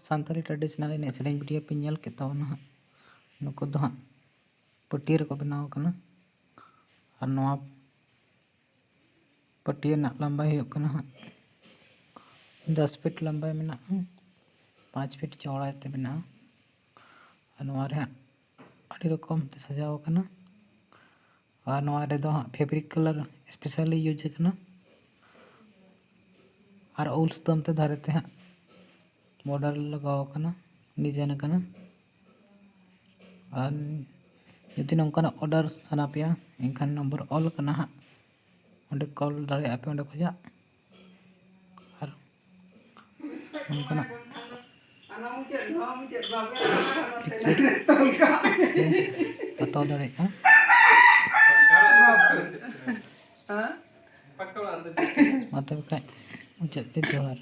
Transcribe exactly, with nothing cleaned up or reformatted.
Santali traditional ᱮᱱᱮᱡ ᱥᱮᱨᱮᱧ video ᱯᱮ ᱧᱮᱞ ᱠᱮᱫ ᱛᱟᱵᱚᱱᱟ ᱦᱟᱸᱜ᱾ ᱱᱩᱠᱩ ᱫᱚ ᱦᱟᱸᱜ ᱯᱟᱹᱴᱭᱟᱹ ᱨᱮᱠᱚ ᱵᱮᱱᱟᱣ ᱟᱠᱟᱱᱟ᱾ ᱟᱨ ᱱᱚᱣᱟ ᱯᱟᱹᱴᱭᱟᱹ ᱨᱮᱱᱟᱜ ᱞᱟᱢᱵᱟᱭ ᱦᱩᱭᱩᱜ ᱠᱟᱱᱟ ᱦᱟᱸᱜ ᱫᱚᱥ ᱯᱷᱤᱴ ᱞᱟᱢᱵᱟᱭ ᱢᱮᱱᱟᱜᱼᱟ, ᱯᱟᱸᱪ ᱯᱷᱤᱴ ᱪᱚᱣᱲᱟᱭ ᱛᱮ ᱢᱮᱱᱟᱜᱼᱟ᱾ ᱟᱨ ᱱᱚᱣᱟ ᱨᱮ ᱦᱟᱸᱜ ᱟᱹᱰᱤ ᱨᱚᱠᱚᱢ ᱛᱮ ᱥᱟᱡᱟᱣ ᱟᱠᱟᱱᱟ᱾ ᱟᱨ ᱱᱚᱣᱟ ᱨᱮᱫᱚ ᱦᱟᱸᱜ fabric colour specially use ᱟᱠᱟᱱᱟ᱾ ᱟᱨ ᱩᱞ ᱥᱩᱛᱟᱹᱢ ᱛᱮ ᱫᱷᱟᱨᱮ ᱛᱮ ᱦᱟᱸᱜ border ᱞᱟᱜᱟᱣ ᱟᱠᱟᱱᱟ, design ᱟᱠᱟᱱᱟ᱾ ᱟᱨ ᱡᱩᱫᱤ ᱱᱚᱝᱠᱟᱱᱟᱜ order ᱥᱟᱱᱟ ᱯᱮᱭᱟ, ᱮᱱᱠᱷᱟᱱ number ᱚᱞ ᱟᱠᱟᱱᱟ ᱦᱟᱸᱜ, ᱚᱸᱰᱮ call ᱫᱟᱲᱮᱭᱟᱜᱼᱟ ᱯᱮ ᱚᱸᱰᱮ ᱠᱷᱚᱱᱟᱜ᱾ ᱟᱨ ᱱᱚᱝᱠᱟᱱᱟᱜ ᱦᱟᱛᱟᱣ ᱫᱟᱲᱮᱭᱟᱜᱼᱟ᱾ ᱢᱟ ᱛᱚᱵᱮ ᱠᱷᱟᱡ ᱢᱩᱪᱟᱹᱫ ᱛᱮ ᱡᱚᱦᱟᱨ᱾